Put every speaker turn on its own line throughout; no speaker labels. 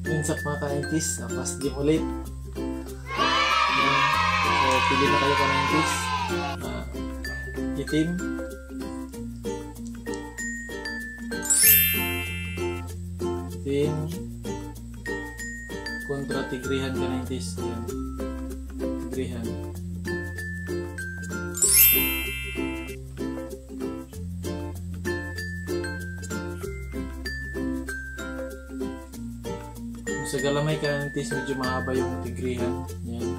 Minsak mga ka-90s, last game ulit. So, pili na kayo ka-90s. Itim. Itim. Kontra tigrihan ka-90s. Yan. Tigrihan. Sa galamay ka-90s, medyo mahaba yung tigrihan. Yan.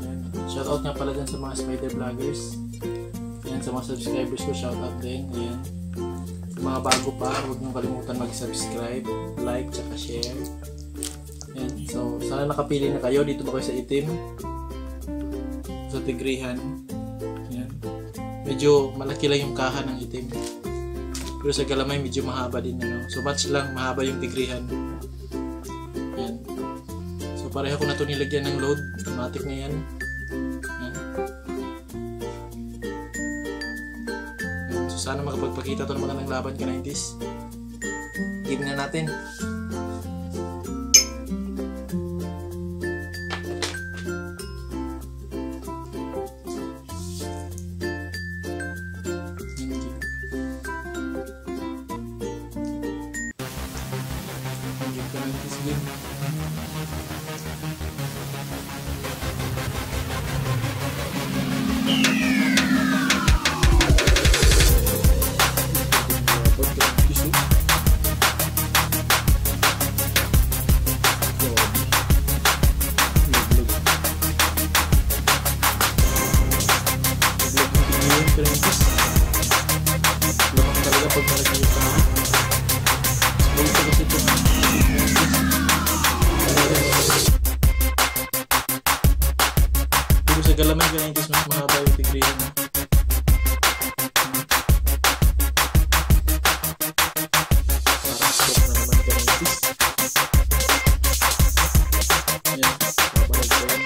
Yan. Shoutout nga pala dyan sa mga spider vloggers. Yan, sa mga subscribers ko, shoutout din. Ayan. Sa mga bago pa, huwag niyong kalimutan mag-subscribe, like, tsaka share. Yan. So, sana nakapili na kayo. Dito ba kayo sa itim? Sa tigrihan. Yan. Medyo malaki lang yung kaha ng itim. Pero sa galamay medyo mahaba din, ano. So match lang, mahaba yung tigrihan. Yan. So pareho ko na ito nilagyan ng load. Automatic na yan. Yan. Yan. So sana makapagpakita ito ng magandang laban ka-90s. Game na natin. Pero sa galamay ka-90s, mas mahaba yung tigrihan. Parang stop na naman ka-90s. Yan, babalag ko yan.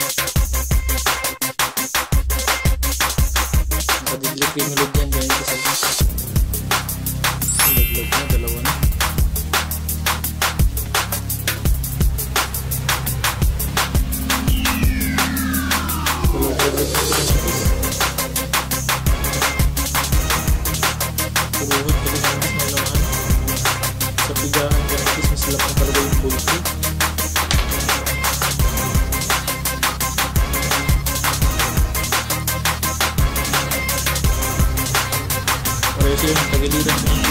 Nakadidlik yung load yan ka-90s. Laglag na, dalawa na. Pumuhod kasi ka-90s na naman. Sa pigaan ka-90s, mas lamang talaga yung poultry. Pareho sila ng tagiliran ka-90s.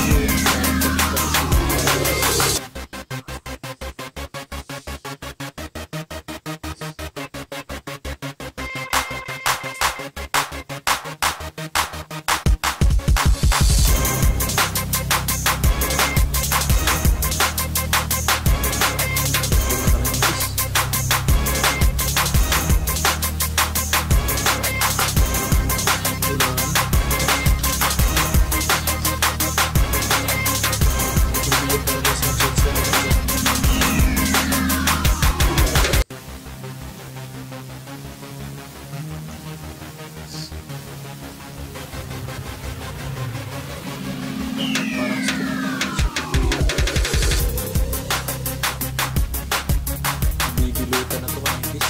Bibilutan na ito ka-90s.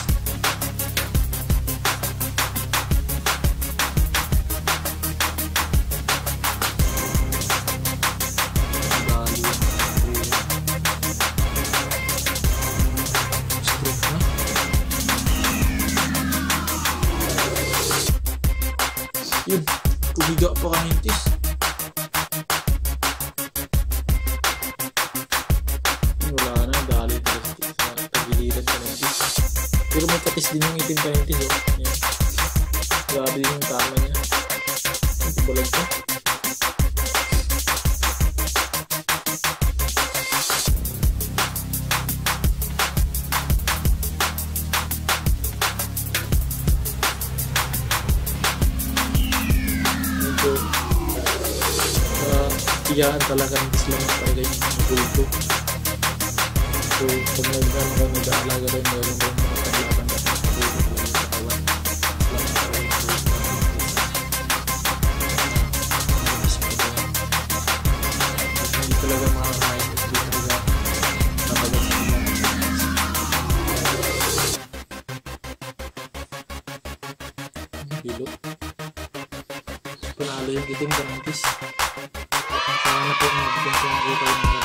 Stroke na. Yun, kumiga pa ka-90s. Wala na, dali sa tagiliran ka-90s. Pero may katis din yung itim ka-90s, oh. Yan. Grabe din yung tama niya. Bulag pa. Medyo Iyaan talaga ng lamang talaga yung mga bulto. So, pag nag-ano ka, nag-aalaga kayo, meron kayong mga panlaban, dapat nakabulto talaga yung katawan. Lamang talaga yung bulto kaysa mga spider. At hindi talaga makakain, hindi talaga tatagal sa kanila. Hilot. Panalo yung itim kanantis. Sana po mabigyan ko ng kayo ng